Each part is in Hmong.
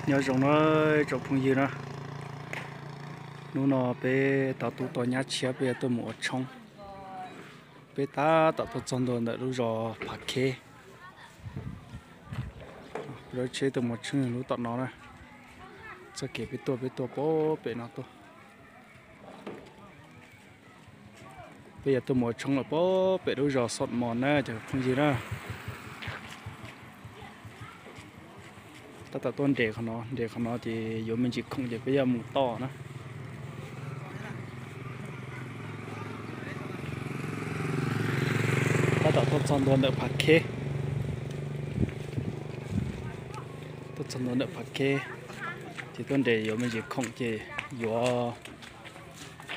Nyob zoo na tsoom phooj ywg na, hnub no peb tos tub tos nyab tshiab peb yuav tuaj mus ua tshoob. Peb tab tom tuaj txog ntua ntawm lub zos Phav Kheb. Peb lub tsheb tuaj mus ua tshoob lub tom no na. Txoj kev peb tuaj, peb tuaj pem no tuaj. Peb yuav tuaj mus ua tshoob lawm pem lub zos Xom Mos na cov phooj ywg na. Tab tom tuaj nres qhov no, nres qhov no ces yuav me ntsis khoom ces peb yuav mus tod na. Tab tom tuaj txog ntua ntawm Phav Kheb. Tuaj txog ntua ntawm Phav Kheb ces tuaj nres yuav me ntsis khoom ces yuav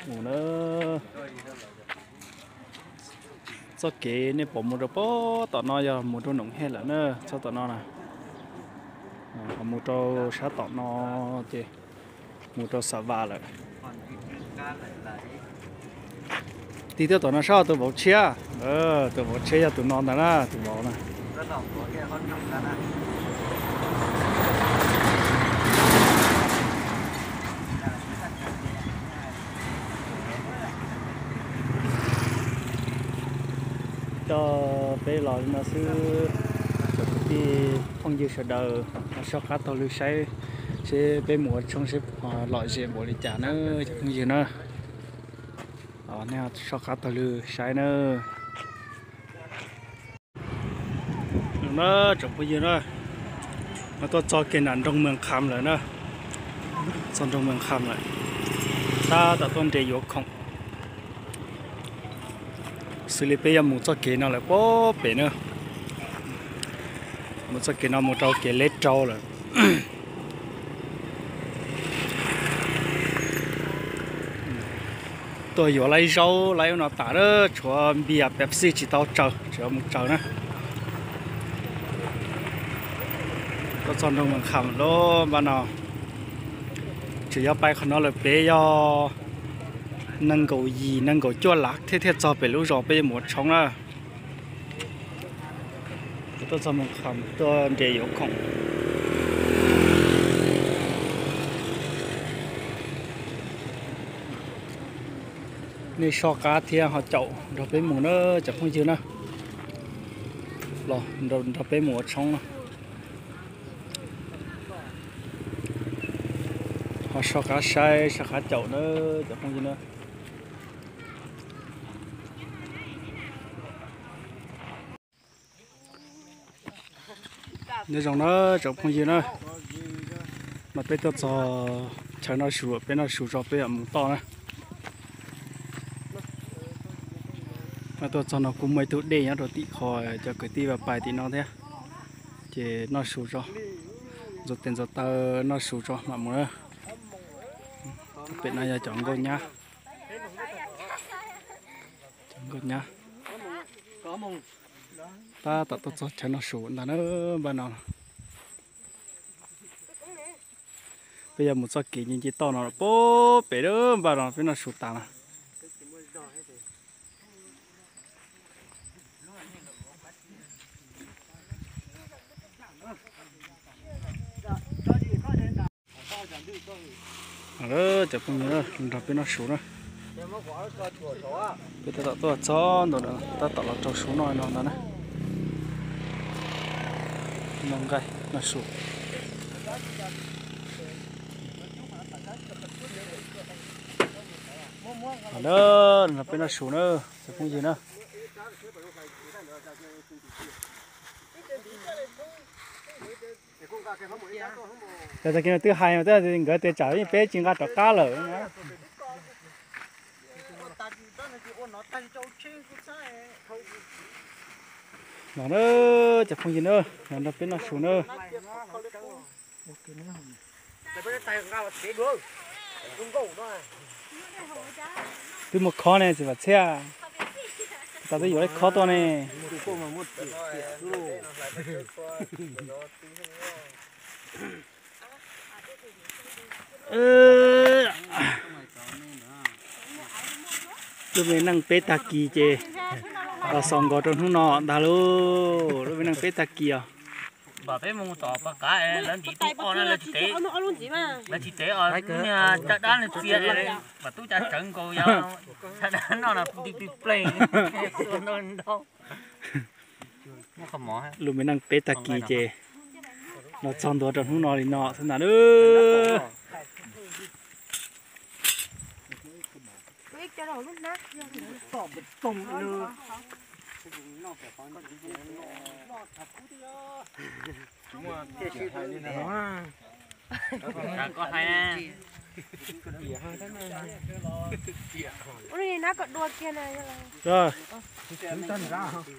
mus na. Txoj kev nej pom mus rau pem tom no yog mus rau Noom Hej lawm na, txoj tom no na. Ho mus rau sab tom no ces mus rau Xa Vas lawm. Tig tuaj tom no saib tus vauv tshiab, tus vauv tshiab yog tus no ntag na, tus vauv na. Coj peb los li no xwb, tsoom kwv tij phooj ywg sawv daws ho soj qab taug lw saib seb peb mus ua tshoob seb lom zem npaum li cas na cov phooj ywg na. Nej soj qab taug lw saib na. Na tsoom phooj ywg na, no tuaj txog kiag nram nroog Mees Kham lawm na. Txog nroog Mees Kham lawm, tab tom tuaj nres yuav khoom. Xws li peb yuav mus txoj kev no lawm pem na. Mus txoj kev no mus rau kev leb rau lawm. Tuaj yuav laib zaub laib ub no tas, tshuav npias Pepsi tsis tau tsaws, tseem mus tsaws na. Tuaj txog nroog Mees Kham lawm npaj no. Tseem yuav pais qhov no lawm pem yog nees nkaum yim nees nkaum cuaj lav thiaj thiaj txog pem lub zos peb yuav mus ua tshoob na. Tuaj txog Mees Kham tuaj nres yuav khoom. Nej soj qab thiab ho caum nrog peb mus na cov phooj ywg na. Los nrog peb mus ua tshoob na. Ho soj qab saib soj qab caum na cov phooj ywg na. Nyob zoo na tsoom phooj ywg na, no peb tuaj txog chaw noj su, peb noj su tso peb mam mus tod na. No tuaj txog no kuj muaj ib tug dej nyob rau tim qho cov kwv tij pais tim no thiab, ces noj su tso, ntxuav tes ntxuav taw noj su tso mam mus na. Pem no yog cov nkauj nyab, cov nkauj nyab. Tab tom tuaj txog chaw noj su ntag na, npaj no. Peb yuav mus txoj kev nce nce toj no pem na, npaj no peb noj su tas na. Cov phooj ywg nrog peb noj su na. Peb tab tom tuaj txog ntawm no, tab tom los rau su noj no ntag na. Noj nqaij noj su. Nrog peb noj su na, cov phooj ywg na. Yog tag kis no twb hais mas nkawd tias tsam peb tsis nqa rov qab lawm. Los na, cov phooj ywg na, los nrog peb noj su na. Twb muaj khob ne txiv Vam Txhiaj, tas twb yuav ib khob tuaj ne. Lub me neej peb tag kis ces los xaus nkaus rau hnub no ntag lauj. Lub me neej peb tag kis os. Peb mus tom pas qav es lawv ntim tub qoj na, lawv tsis tev, lawv tsis tev os, niag caj dab nws txia es pom tub caj tsawv nkaus yog caj dab noj no pw ti pw pleeg ntau ntau. Lub me neej peb tag kis ces los txog ntua rau hnub no li no xwb ntag.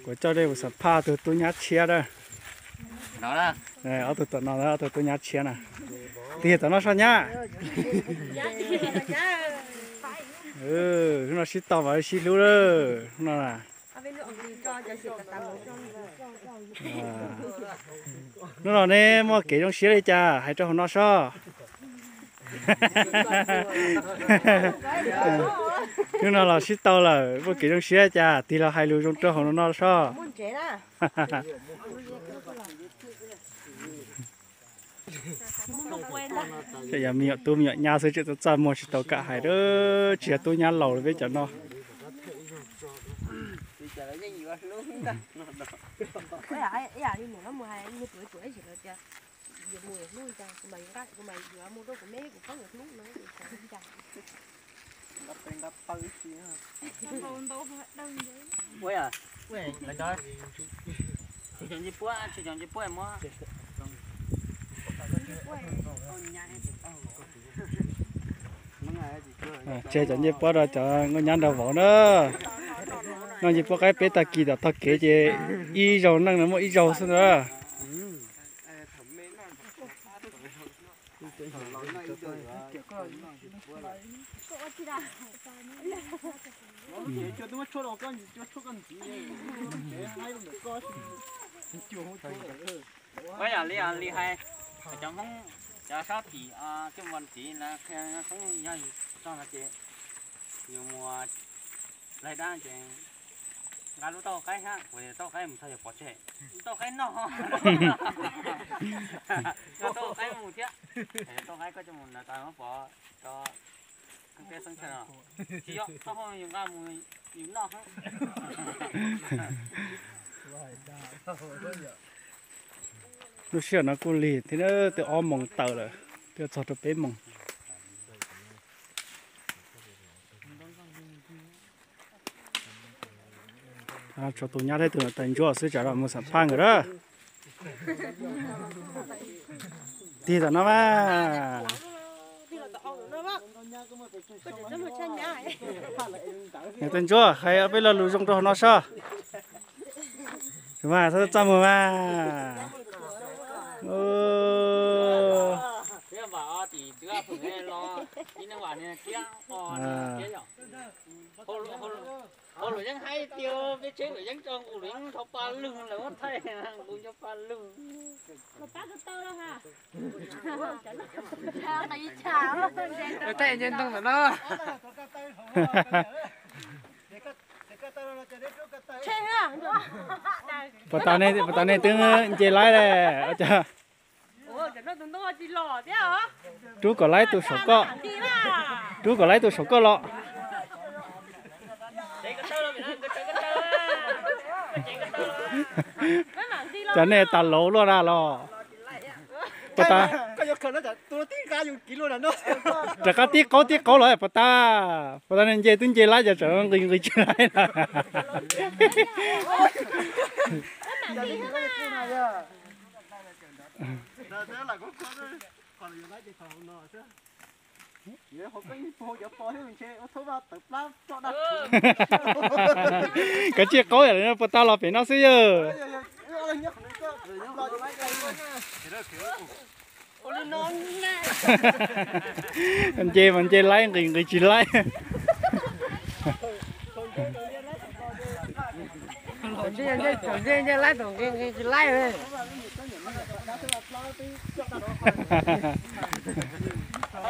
Kuv coj nej mus xam phaj tug tub nyab tshiab na. Ob tug tom no, ob tug tub nyab tshiab na. Tig tom no soj nyab. Hnub no sib tau mas sib hlub lawm hnub no na. Hnub no neb muaj kev zoo siab li cas hais rau hauv no soj. Hnub no los sib tau lawm muaj kev zoo siab cas tig los hais lus zoo rau hauv no soj. Yog me nyuam tub me nyuam nyab xwb tseem txaj muag tsis tau kam hais, tsis yog tub nyab laus li peb cov no. Tseg cov ncej puab rau cov nkauj nyab nraug vauv na. Noj ncej puab qaib peb tag kis tom tog kev ces ib zaug neej no muaj ib zaug xwb na. Ua yam li, li hais, cov Hmoob, cov sab tim coj mus ntxiv lawv qhia Hmoob yog txog no ces yus mus laig dab ces nqa lub taub hau qaib hab, kuv taub hau qaib mus txog yus pov tseg, lub taub hau qaib noj, nqa taub hau qaib mus thiab, taub hau qaib koj coj mus ntawd tas muab pov rau peb xeeb chaw no. Tsis yog, taub hau yus nqa mus yus noj. Lub sij hawm no kuj lig thiab, twb ob moos tawm lawm, twb txog rau peb moos. Tshuav tus nyab thiab tus niam tais ntsuab xwb, tsam los mus xam phaj nkawd na. Tig tom no mas. Niam tais ntsuab hais peb lo lus zoo rau hauv no soj. Mas txhob txaj muag mas. Hauv lwm yeeb hais tias peb tsheb lwm yeeb tso nqus lwm yeeb nrho pa lug lawm muab thaij nqus nrho pa lug. Thaij nce ntoo ntawm no. Puas tas nej twb nce laib le? Rub kom laib tus saum koj. Rub kom laib tus saum koj los. Cov nej tas laus luaj na los. Puas tas? Rov qab tib qaub tib qaub los puas tas? Puas tas nej nce twb nce laib ces tseem nqis nqis tsis laib na. Kav tsij qaub yam li no puas tas los pem no xwb yawg. Nce mas nce laib nqis nqis tsis laib.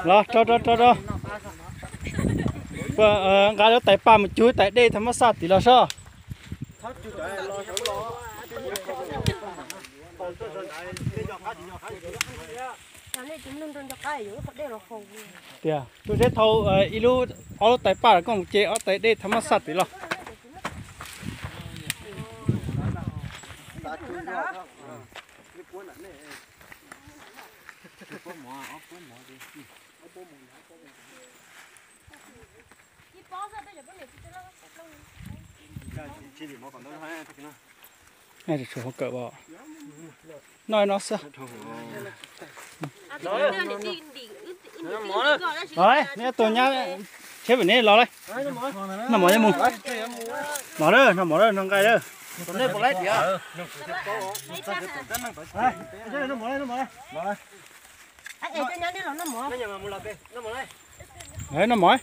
Los rau rau rau rau. Nqa lub tais paj mus cug tais dej tha mab xaj tim los soj. Tias, tus zeb thau ib lub, ob lub tais paj los koj mus ce ob tais dej tha mab xaj tid los. Tshuav hauv kawm os. Noj no xwb. Los, neb tus nyab, tshiab pem neb los lauj. Noj mov yuav mus. Los lawm, noj mov lawm, noj nqaij lawm. Noj mov.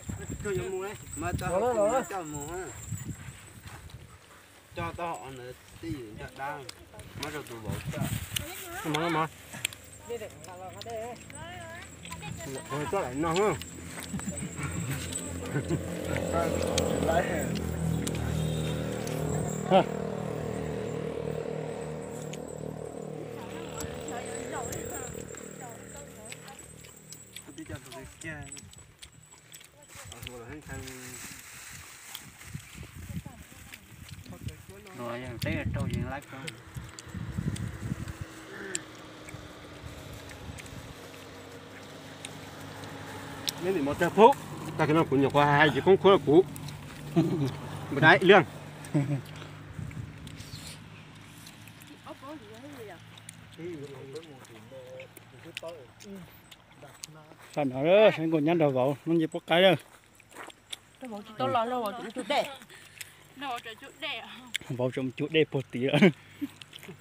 Neb nim mov tag pub, tag kis no kuv nyuam qhuav hais tsis koob khuab kuv. Npus dab ib leeg. Sab no, sab nkaus nyab nrog vauv no nce puab qaib lawm. Vauv tseem mus cug dej puag tid lawm.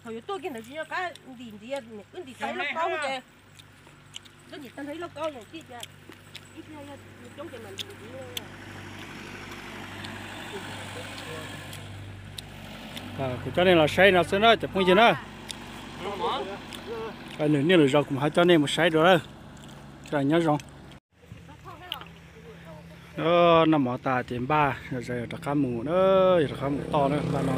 Thaum yuav tuaj kiag ntawd tsis nco qab ntim ntxiv, wb ntim tau ib lauj kaub ces, wb ntim tau ib lauj kaub ces tij tias ib pliag yog coob ces mam ntim ntxiv. Kuv coj nej los saib no xwb na cov phooj ywg na. Nws niaj lwm zaus kuv mam ho coj nej mus saib dua lawm. Nyob zoo. Noj mov tas ces npaj zom zaws yuav rov qab mus na, yuav rov qab mus toj na npaj no.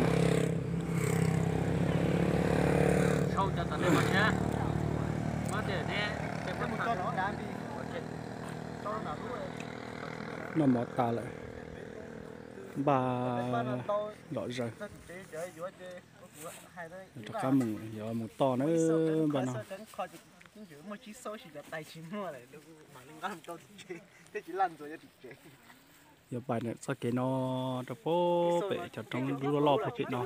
Noj mov tas lawm, npaj zom zaws yuav rov qab mus, yuav mus toj na npaj no. Yuav pais ntawm txoj kev no rau puag pem cov roob dub loj loj puag pem no,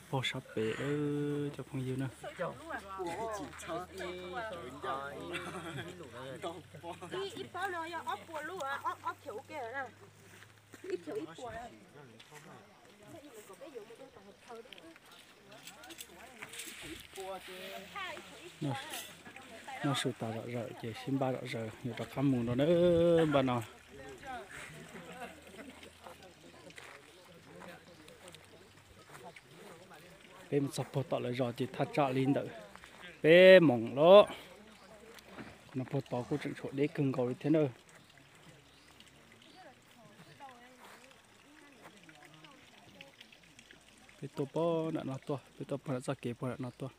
puag sab pem cov phooj ywg na. Noj su tas zom zaws ces sib npaj zom zaws yuav rov qab mus no na npaj no. Peb mus txog puag tom lawv zos ces thaj tsam li ntawm peb moos lawm. Qhov no puag tod kuj tseem tshuav deb kawg nkaus li thiab na. Peb tuaj puag nram no tuaj, peb tuaj puag nram txoj kev puag nram no tuaj.